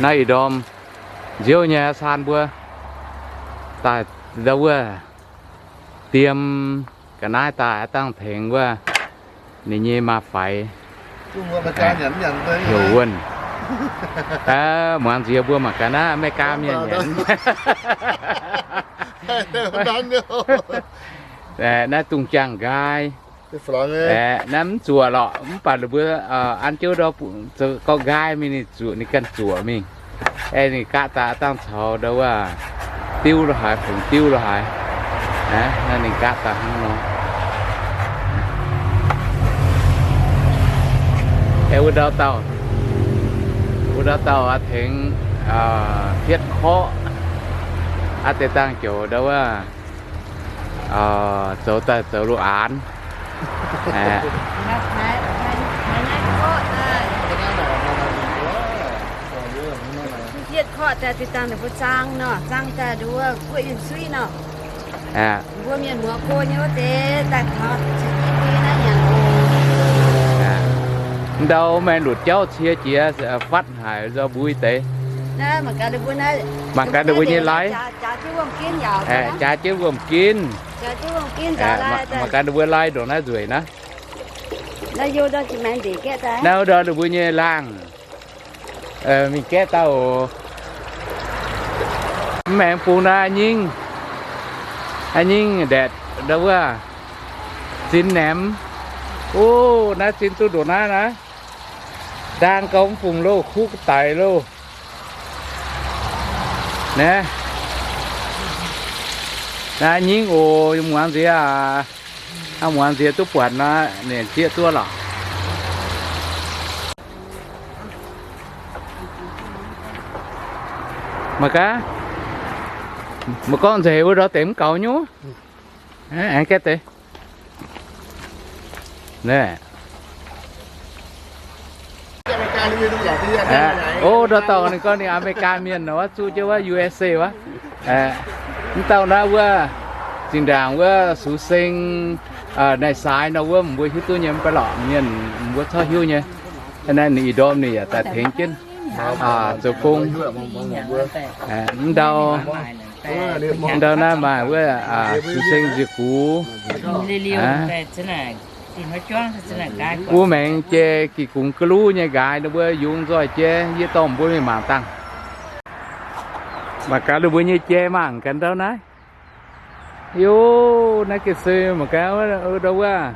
Naaiv ih ndorm nziouv nyei saan mbuo daaih ndau wuov diem ga'naaiv daaih aqv dangh tengx wuov ninh nyei maa-faix heuc wuonh. Muangx nziex mbuo mangc gaax naaiv America mienh nyanc. Naaiv dungz jaang nqaai. Aeqv, naaiv mv zuoqc lorqc, mv baac ninh mbuo an jienv ndau gauh nqaai mingh, ninh zuoqc, ninh ganh zuoqc mingh. Aeqv, ninh gaqv daaih dangh caux ndau wuov diuv lo haaix, fungx diuv lo haaix. Naaiv ninh gaqv daaih hnangv nor. Aeqv, wuov ndau dauh, wuov ndau dauh aqv tengx fietv korqv aqv deix dangh joux ndau wuov zoux daaih zoux lo aanx. Fietv korqv daaih deix dangh ninh mbuo zaang nor, zaang daaih nduov guoqv yunh suiv nor. Mbuo mienh muoz go nyei wuov deix daaih taux caux jienv mbuo naaiv nyanc oc. Ndau maengx lutc jauv cie jiex fatv haic nzor mbui deix. Mangc gaax ninh mbuo nyei lai. Jaax jienv wuom-ginv. Mangc gaax ninh mbuo lai ndongc naaiv nzueic naaiv. Naaiv ndorm ninh mbuo nyei laangh. Mingh gaeqv dauh oc. Mv maengx bung naaiv nyingv, a'nyingv ndaetc ndau wuov zin naemx. O, naaiv zin duqv ndongc naaiv naaiv. Ndaang gauh mv fungc loh, kuv daic loh. Naaiv, naaiv nyingv oc, muangx nziex aac. Muangx nziex duqv buatc nor, ninh zieqv duqv lorqc. Mangc gaax, mangc gorngv nzeic wuov ndortv deix mv gaux nyuv. Aengx gaeqv deix. O, ndortv dauh ninh gorngv ninh Aa^me^li^gaa mienh nor, zuqv jienv wuov U S A wuov. Mv dauh naaiv wuov zinh ndaangc wuov Sux Seng, Naaiv Saaix nor wuov, mbuo hiuv duqv nyei mv baac lorqc, mienh mbuo corc hiuv nyei. Naaiv ninh ih ndorm ninh yaac daaih tengx jienv zoux gong. Mv ndau, mv ndau naaiv maaih wuov Sux Seng nziec gux. Wuov maengx jai gih gungx ga'luv nyei nqaaix, ninh mbuo yungz nzoih jai, yie dorh mbuo mingh mangc dangh. Mangc gaax ninh mbuo nyei jai mangc gaax ndau naaiv. Yo, naaiv ga'seu mangc gaax ndau wuov.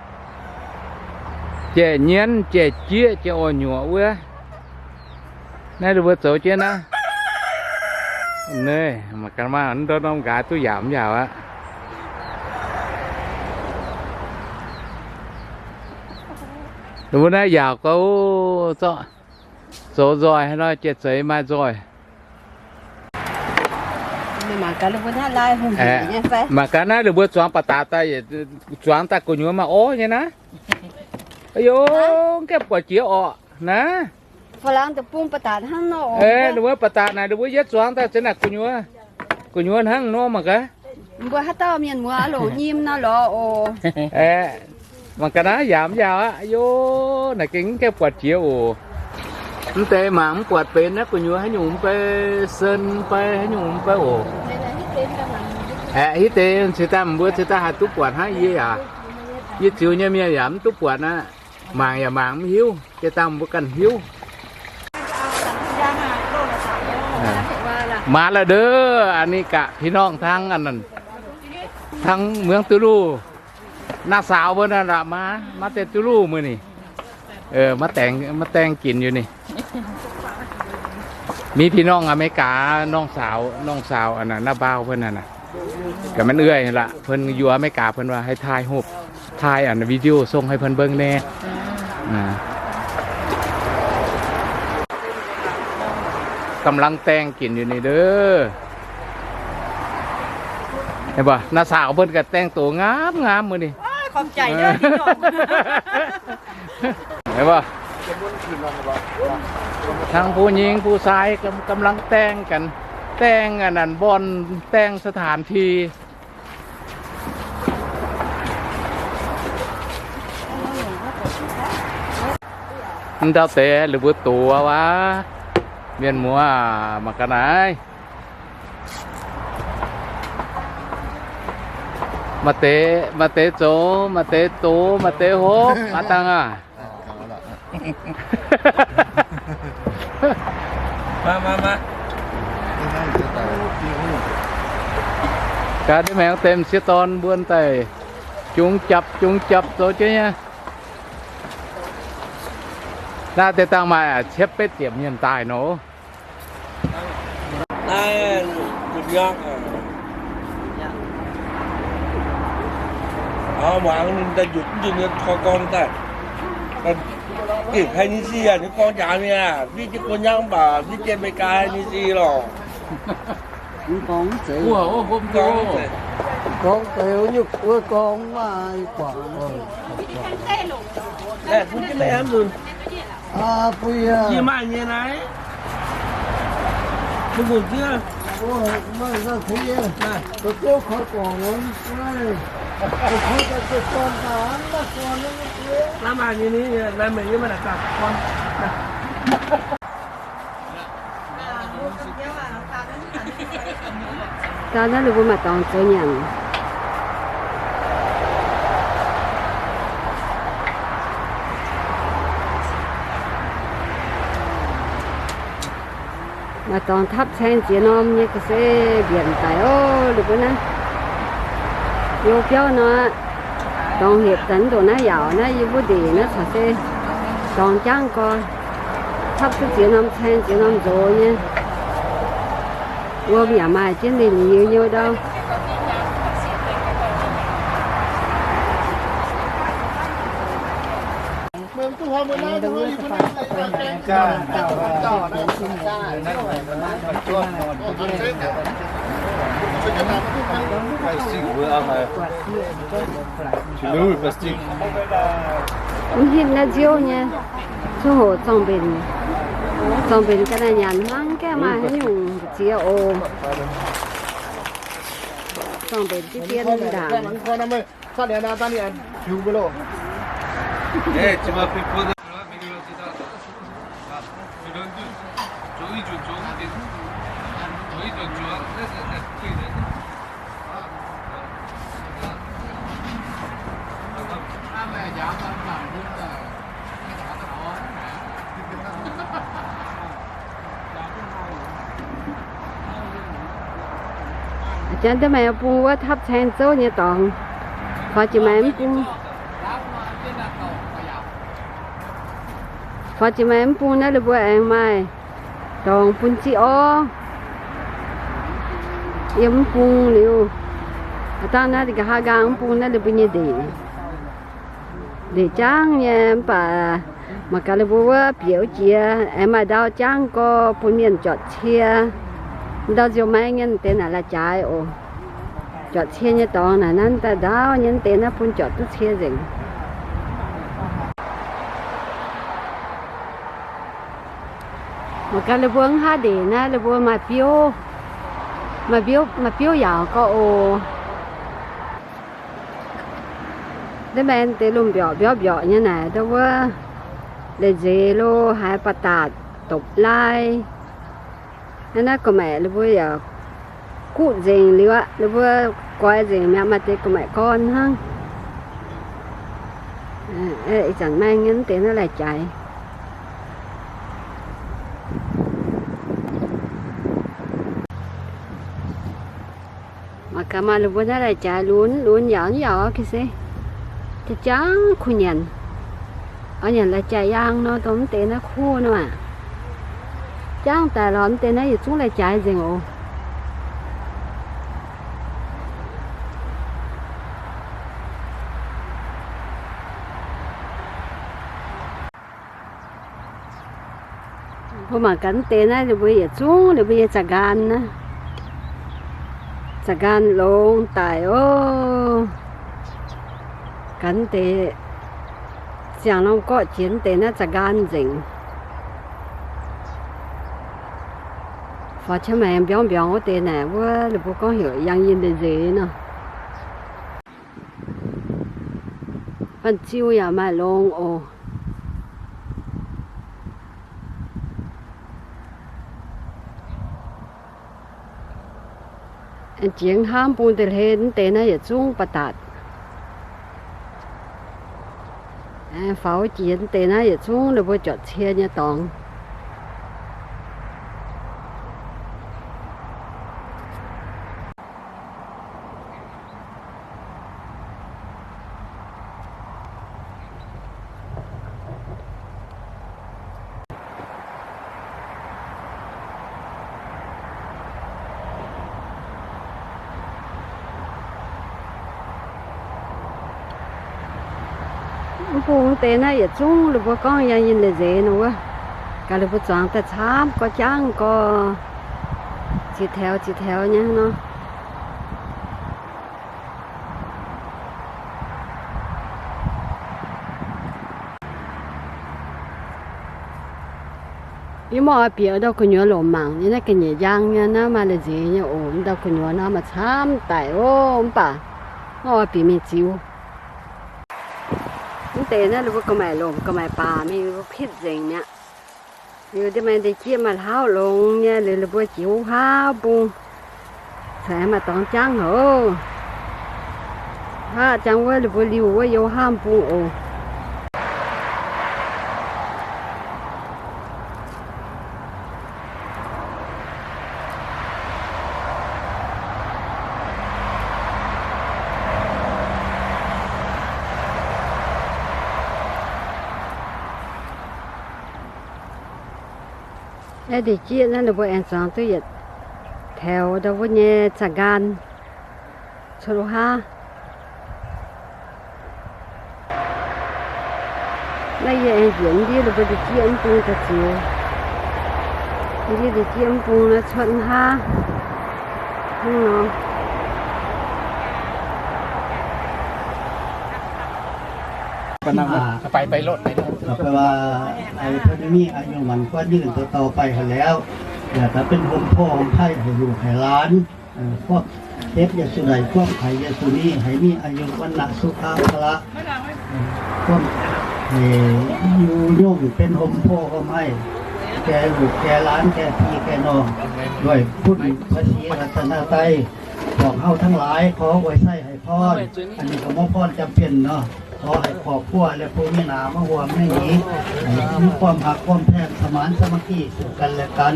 Jai nyienv, jai jieqv, jai orv nyuoqc wuov. Naaiv ninh mbuo zoux jienv naaiv. Naaiv mangc gaax maah, ndau norm nqaaix duqv yaauc mv yaauc aqv. Ninh mbuo naaiv yaauc gauh zorqv zoux nzoih haaix nor, jai zeix maaih nzoih. Mangc gaax naaiv ninh mbuo zuangx ba'datc daaih, zuangx daaih gu'nyuoz maaih orv nyei naaiv. Aa yo, gaeqv buatc jiex orqc naaiv. Ninh mbuo ba'datc naaic, ninh mbuo yietv zuangx daaih za'naaic gu'nyuoz, gu'nyuoz hnangv nor mangc gaax. Mbuo haaix dauh mienh muoz longc nyim nor lorz oc. Mangc gaax naaiv yaauc mv yaauc aqv. Yo, naaic gengh mv gaengh buatc jiex oc. Mv deix mangc mv buatc benx naaiv gu'nyuoz haaix nyungc mv bei, sen mv bei, haaix nyungc mv bei oc. Aeqv, hitv deix cingx daaih mbuo cingx daaih haih duqv buatc hnangv yie yaac, yie ziux nyei mienh yaac mv duqv buatc aqv. Mangc yaac mangc mv hiuv, jiex dangh mbuo ganh hiuv. Maaz la'deix a'nih gaax พี่น้อง tangv, tangv muangv duqv luv, naah saaux mbuo naaiv la'maah, maav deix duqv luv mueiz ninh, maav daeng ginx yie ninh. Mingh พี่น้อง Aa^me^li^gaa, น้องสาว, น้องสาว naah ndaa mbaau mbuo naaiv, gaax maiv uaih la'buo, yungz Aa^me^li^gaa, mbuo waac haih taaih hopv, taaih a'naaiv video song haih mbuo mbuangv naaiv. Gamh laangz daeng ginx yie ninh, naah saaux mbuo gaax daeng doz ngamv ngamv mueiz ninh. Tangv bun nyingx bun sai gamh laangz daeng gaax, daeng a'naaiv mborn, daeng สถานที่. Mv ndau deix ninh mbuo doz waac, Mienh muoz mangc gaax naaiv. Maaih deix, maaih deix zoux, maaih deix doz, maaih deix hopv, aav dangh aac. Gaax deix maengx deix m'sieqv dorn mbuo daaih jungx japc, jungx japc zoux jienv nyei. Naaiv deix dangh maaih cietv betv ziepc mienh daaih nor. Naaiv, muangx ninh daaih nzutc nzutc nyei koi gorngv daaih. Haih nyei si aac, ninh gorngv jaax mingh aac, mv jienv Guoqv nyangv mv baac mv jienv America haih nyei si lorqc. Gorngv deix wuov nyungc wuov gorngv maaih guangc. Yie maaih nyei naaiv. Mv nzunc ziev. Naaiv maaih nyei ni, naaiv meih yie maaih naaic daaih gorn. Daaih naaiv ninh mbuo maaih dorngx zoux nyanc. Maaih dorngx tapv caeng ziex norm nyei ga'sie mbienc daic oc, ninh mbuo naaiv. Yie biauv nor, dorngx hepc daaih mv ndongc naaiv yaauc naaiv, yie mbuo ndeic naaiv caux se dorngx jangv gorx, tapv duqv ziex norm caeng ziex norm nzox nyei. Wuom yaac maaih jienv ninh liuz nyei ndau. Mv hitv naaiv nziouv nyei, zungv hoc zorng-mbenc, zorng-mbenc ga'naaiv nyanc hnangv, gaengh maaih haaix nyungc ziex oc. Zorng-mbenc diqv dien ndaangc. Janx da'maengx bung wuov tapv caeng zouv nyei dorngx, faax jiex maengx mv bung, faax jiex maengx mv bung naaiv ninh mbuo aengx maaih dorngx bun ziqv orv. Yiem mv bung liuz, dangh naaiv nqa'haav nqaang mv bung naaiv ninh mbuo nyei ndeic, ndeic jangv nyei mv baac mangc gaax ninh mbuo wuov bieqc wuov jiex aengx maaih ndau jangv gorx bun mienh juatc cie. Ndau nziouv maengx nyei deix naaic la'jaaix oc. Juatc cie nyei dorngx naaic naaiv daaih ndau nyei deix naaiv bun juatc duqv cie nzengc. Mangc gaax ninh mbuo mv haav ndeic naaiv ninh mbuo maaih biouv, maaih biouv, maaih biouv yaauc gorx oc. Deix maengx deix lungh mbiorqc mbiorqc mbiorqc nyei naaic, ndau wuov leiz-nzeix lo haaix ba'datc dopc lai. Naaiv naaiv gorqv-maeqc ninh mbuo yaac guqv nzengc liuz aqv, ninh mbuo goix nzengc mi'aqv, maaih deix gorqv-maeqc gorn hnangv. Ih zanc maengx nyei mv deix naaiv lai-jaaix. Mangc gaax maaih ninh mbuo naaiv lai-jaaix lunx lunx yaauc yaauc ga'sie, jangv kuh nyanc. Oix nyanc lai-jaaix yaang nor, dongh mv deix naaiv kuv nor aqv. Jangv daaih lorz mv deix naaiv yietc zungv lai-jaaix nzengc oc. Mbuo mangc gaax mv deix naaiv ninh mbuo yietc zungv ninh mbuo nyei za'ngaan naaiv, za'ngaan longx daic oc. Gaax mv deix ziangh norm gorqv jiex mv deix naaiv za'ngaan nzengc. Faaux qaqv maengx mbiorngz mbiorngz wuov deix naaic wuov ninh mbuo gorngv heuc yangh yinh leiz-nzeix nor. Banh ziu yaac maaih longx oc. Jiex hnamv bung deix hlen, mv deix naaiv yietc zungv ba'datc. Faaux jiex mv deix naaiv yietc zungv ninh mbuo juatc cie nyei dorngx. Mv bung deix naaiv yietc zungv ninh mbuo gorngv yangh yinh leiz-nzeix nor wuov, gaax ninh mbuo zuangx daaih camv gorx jangv gorx, ziex taux ziex taux nyei nor. Yie mv oix bieqc ndau gu'nyuoz lomc mangc nyei naaiv ga'nyiec njang nyei naaiv maaih leiz-nzeix nyei oc. Ndau gu'nyuoz naaiv maaih camv daic oc, mv baac mv oix bieqc mingh ziux. Mv deix naaiv ninh mbuo ga'maaic lomc ga'maaic baac mingh, ninh mbuo pitv nzengc mi'aqv. Liuz diex maaih ndeic-jieqv maaih hlauv longx nyei, liuz ninh mbuo jiex wuov haav bung, ceix maaih dorngx jangv haic. Haav jangv wuov ninh mbuo liuh wuov yiem haav bung oc. Aeqv, ndeic-jieqv naaiv ninh mbuo aengx zuangx duqv yietc taux ndau wuov nyei zaah nqaang cuotv wuov haav. Naaiv yie aengx njiec ndiev ninh mbuo ndeic-jieqv mv bung daaih ziux. Ndiev ndeic-jieqv mv bung naaiv cuotv wuov haav hnangv nor. ไป ไปโลด ไปโลด เออ เพิ่นมีอายุหมั้นขวัญยืนต่อๆ ไปหั้นแหล้ว อยากจะเป็นโฮมพ่อโฮมไพ่ให้ลูกให้หลาน เออ ความเจ็บอย่าสู่ได้ ความไข้อย่าสู่มี ให้มีอายุ วรรณะ สุขะ พละ เออ ความ เออ อยู่ยงเป็นโฮมโพธิ์โฮมไห้ แก่ลูกแก่หลาน แก่พี่แก่น้อง ด้วยคุณพระศรีรัตนตรัย พวกเฮาทั้งหลายขออวยชัยให้พร อันนี้ก็บ่พรจำเป็นเนาะ ขอให้ครอบครัวและผู้มีหน้ามาร่วมในนี้ ให้มีความฮักความแพงสมานสามัคคีซึ่งกันและกัน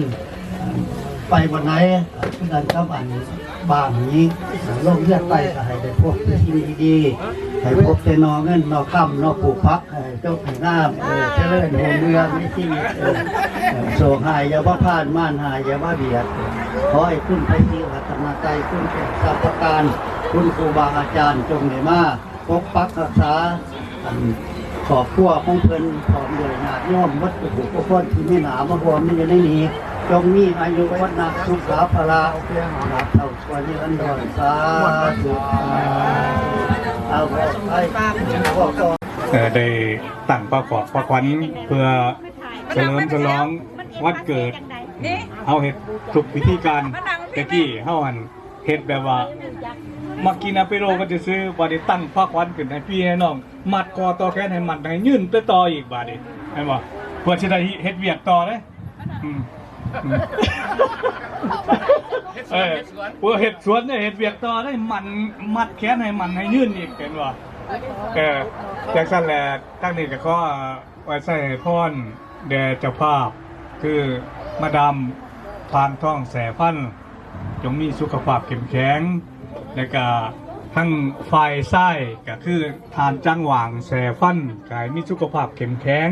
ไปวันไหน คือกันกับอันบ้านนี้ ลงเฮือนไปก็ให้ได้พบแต่สิ่งดีๆ ให้พบแต่หน่อเงินหน่อคำหน่อปลูกผัก ให้จบให้งาม เออ เจริญรุ่งเรืองในชีวิต เออ เออ โชคฮ้ายอย่ามาผ่าน มารฮ้ายอย่ามาเบียด ขอให้คุณพระศรีรัตนตรัย คุณแก้วทรัพย์ประการ คุณครูบาอาจารย์จงได้มา ปกปักรักษา อัน ครอบครัวของเพิ่น พร้อมด้วยญาติโยมหมดทุกผู้ทุกคนที่มีหน้ามาร่วมอยู่ในนี้ จงมีอายุวรรณะสุขะพละ ตราบเท่าชั่วนิรันดร สาธุ สาธุ เอา ขอให้ เอ่อ ได้ตั้งพระขวัญ พระขวัญเพื่อเฉลิมฉลองวันเกิด เฮาเฮ็ดทุกพิธีการ แต่กี้เฮาหั่น เฮ็ดแบบว่า มักกินอาเปโรกันซื่อๆ บัดนี้ตั้งพระขวัญขึ้นให้พี่ให้น้อง มัดคอต่อแขนให้มั่นให้ยืนไปต่ออีกบาดนี้ แม่นบ่ เพื่อสิได้เฮ็ดเวียกต่อเด้ อืม อืม เออ เพื่อเฮ็ดสวนเนี่ย เฮ็ดเวียกต่อได้ มั่น มัดแขนให้มั่นให้ยืนอีก เห็นบ่ เออ จั่งซั้นแหละ ทั้งนี้ก็ขอ ไหว้ไส้ให้พรแด่เจ้าภาพ คือมาดามพานทองแสฟั่น จงมีสุขภาพเข้มแข็ง แล้วก็ทั้งฝ่ายชายก็คือท่านจังหว่างแสฟั่น ก็ให้มีสุขภาพเข้มแข็ง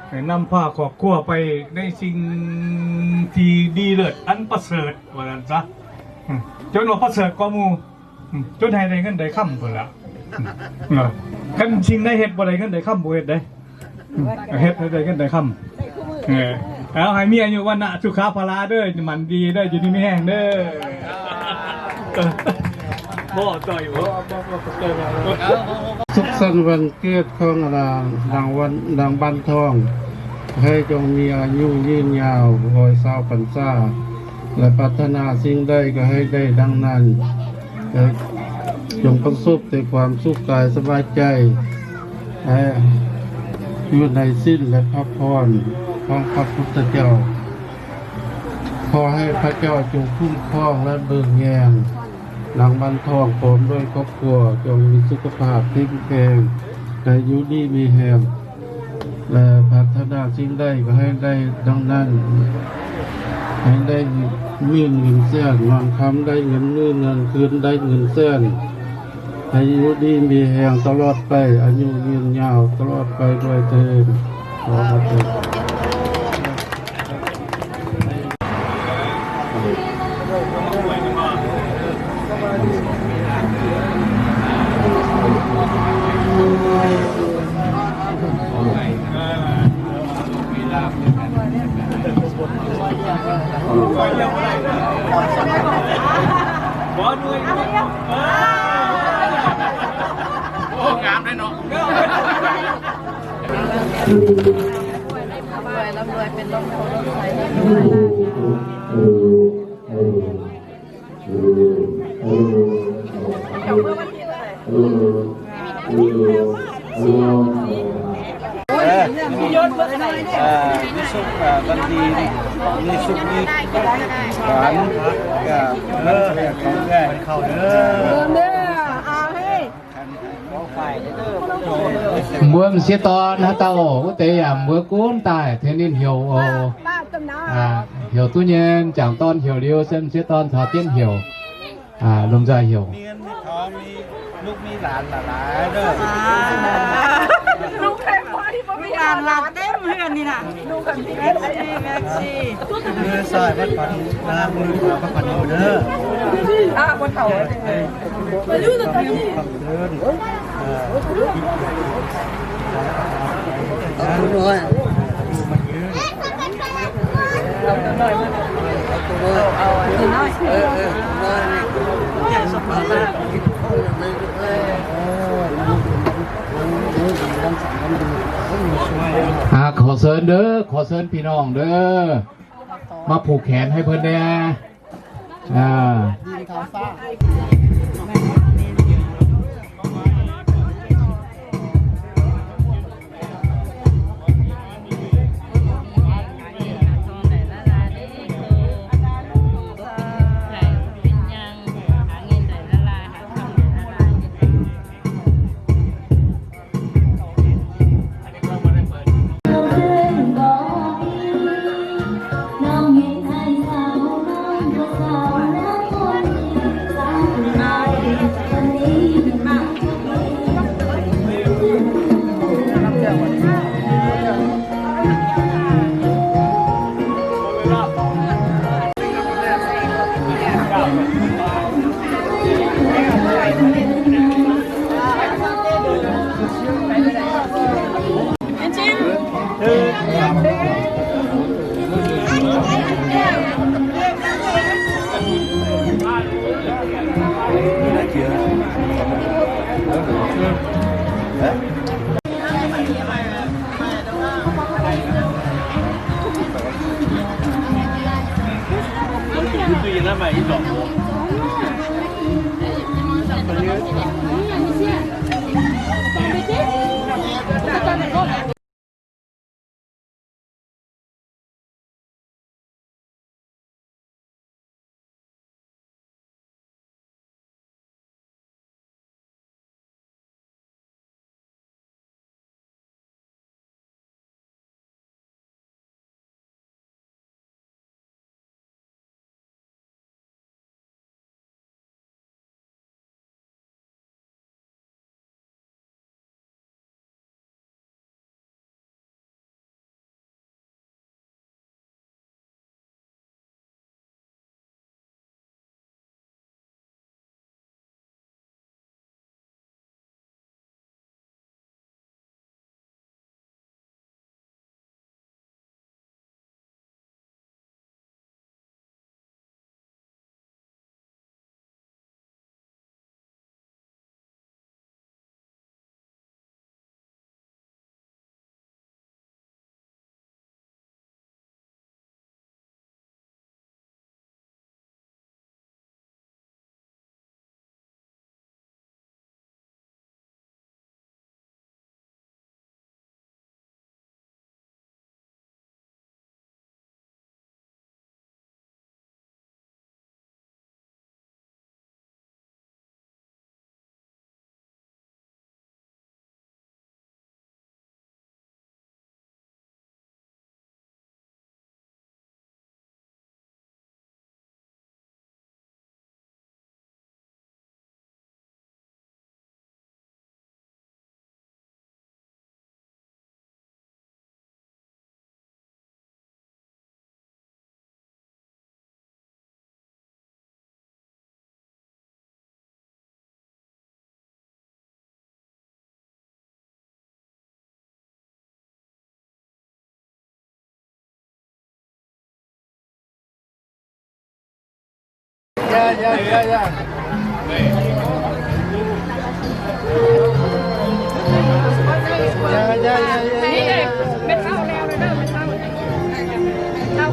ให้นำพาครอบครัวไปในสิ่งที่ดีเลิศอันประเสริฐ ว่าซั่นซะ จนว่าประเสริฐกว่าหมู่ อืม จนให้ได้เงินได้คำพู้นแหละ อืม เออ คันสิ่งใดเฮ็ดบ่ได้เงินได้คำ บ่เฮ็ดเด้ อืม เฮ็ดให้ได้เงินได้คำ เออ เอาให้มีอายุวรรณะสุขะพละเด้อ หมั่นดีเด้อ อยู่ดีมีแฮงเด้อ เออ บ่จ่อยอยู่ สุขสันต์วันเกิดของหลาน หลานวัน หลานบ้านทอง ให้จงมีอายุยืนยาว ร้อยซาวพรรษา และปรารถนาสิ่งใดก็ให้ได้ดังนั้น เอ่อ จงประสบแต่ความสุขกายสบายใจ เอ่อ อยู่ในศีลและพระพรของพระพุทธเจ้า ขอให้พระเจ้าจงคุ้มครองและเบิกแยง หลังวันทอง พร้อมด้วยครอบครัว จงมีสุขภาพเข้มแข็ง ให้อยู่ดีมีแฮง และปรารถนาสิ่งใดก็ให้ได้ดังนั้น ให้ได้หมื่นเงินแสน นอนค่ำได้เงินหมื่น นอนคืนได้เงินแสน ให้อยู่ดีมีแฮงตลอดไป อายุยืนยาวตลอดไปด้วยเทอญ ขอขอบคุณ โอ้ งามเลยเนาะ ร่ำรวย ร่ำรวย เป็นร่มโพธิ์ร่มไทร เออ เออ มีสุข เอ่อ วันดี มีสุข มีหวาน กับ เออ ของแก่ Mbuo m'sieqv dorn haaix dauh oc, wuov deix yaac mbuo gunv daaih tengx ninh heuc oc. Aa, heuc duqv nyei, jangc dorn heuc liuz se m'sieqv dorn caux jienv heuc. Aa, lomh nzoih heuc. ลูกหลานหลานเต็มเฮือนนี่นะ มือซ้ายพัดขวา มือขวาพัดขวาเด้อ อ่า คนเฒ่า อ่า ขอเชิญเด้อ ขอเชิญพี่น้องเด้อ มาผูกแขนให้เพิ่นแหน่ อ่า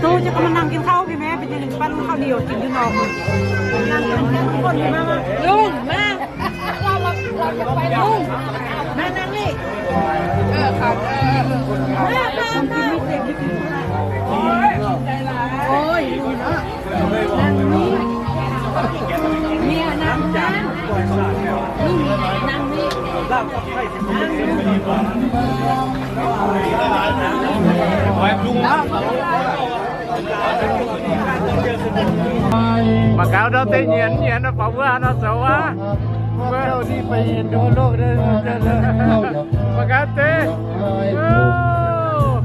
Duqv, จะก็มานั่งกินข้าวพี่แม่ เป็นยังไง ปั้นข้าวเหนียวกินอยู่นอก นั่งกินกันทุกคน มา มา ลุง มา ลุง มานั่งนี่ เออ ครับ เออ มา มา มา โอ้ย ลุงเนาะ นั่งนี่ เมียนั่งนั่น ลุงนั่งนี่ นั่งนี่ Mangc gaax ndau deix nyienz nyienz nor, faaux wuov nor zoux aqv. Mbuo, mangc gaax deix. Wuov,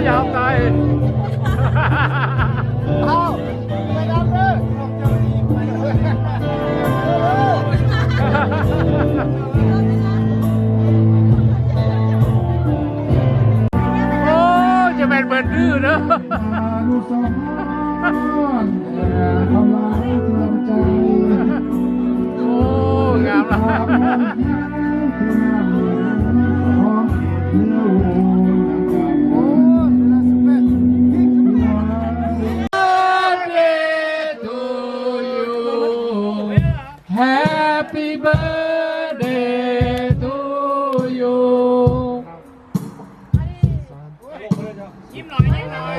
yaauc daaih. Ov, jiex mienh mbuo ndwuv nor. Ov, ngaam la'maah. Birthday to you. Happy birthday to you. ยิ้มหน่อย ยิ้มหน่อย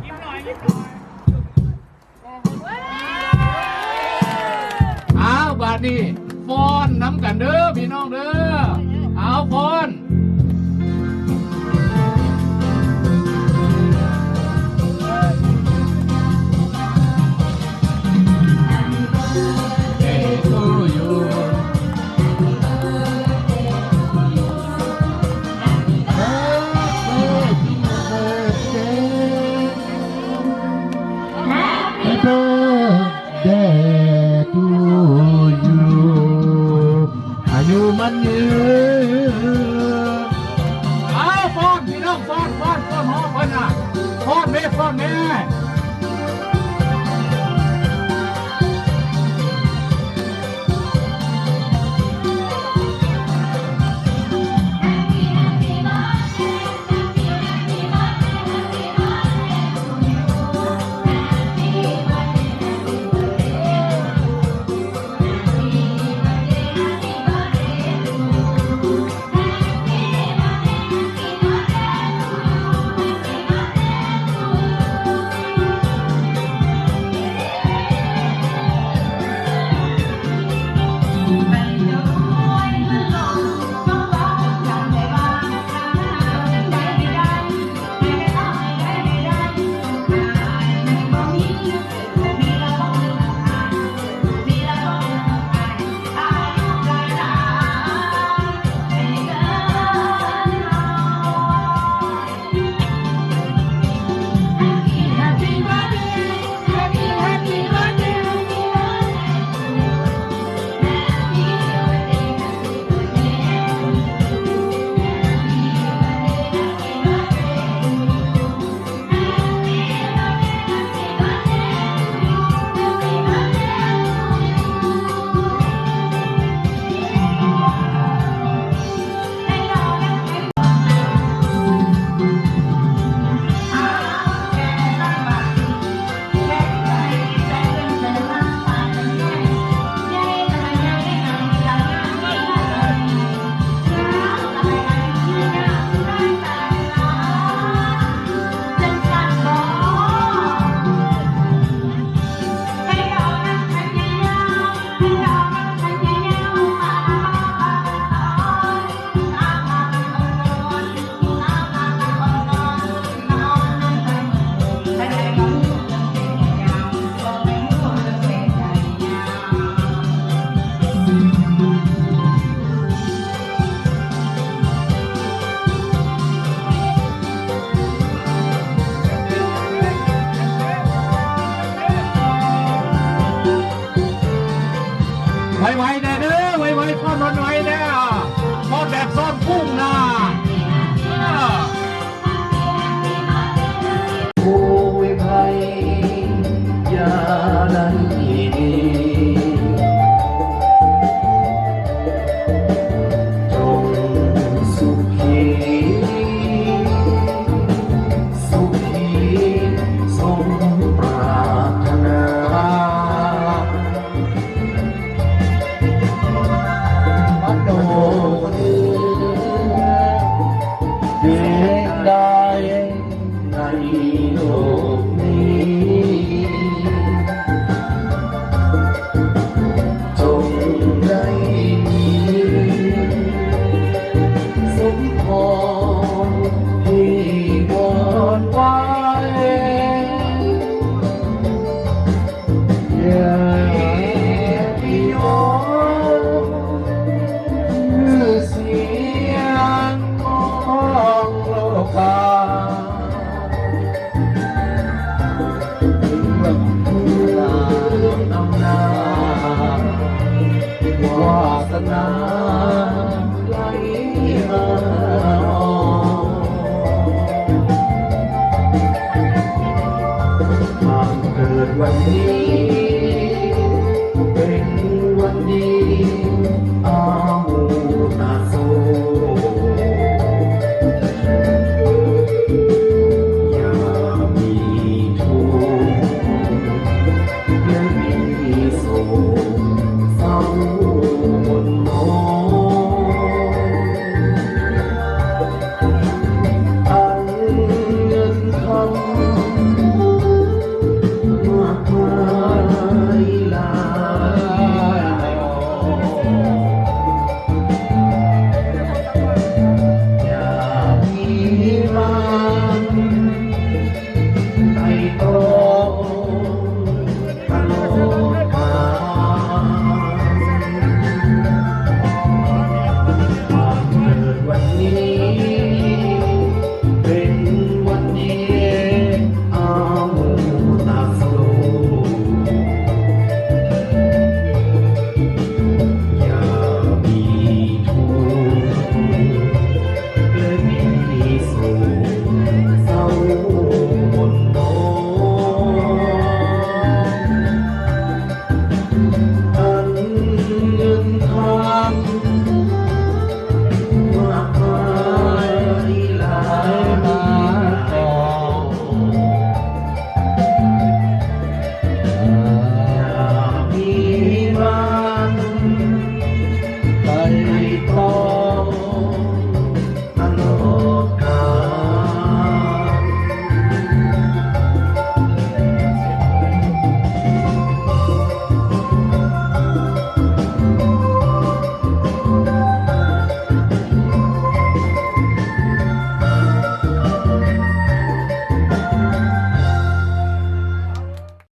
ยิ้มหน่อย ยิ้มหน่อย เอา บาดนี้ฟ้อนนำกันเด้อพี่น้องเด้อ เอา ฟ้อน Happy birthday to you. Happy birthday to you. อายุมั่นยืน เอา ฟ้อน พี่น้อง ฟ้อน ฟ้อน ฟ้อน ฮ้องเพิ่นน่ะ ฟ้อนแม่ ฟ้อนแม่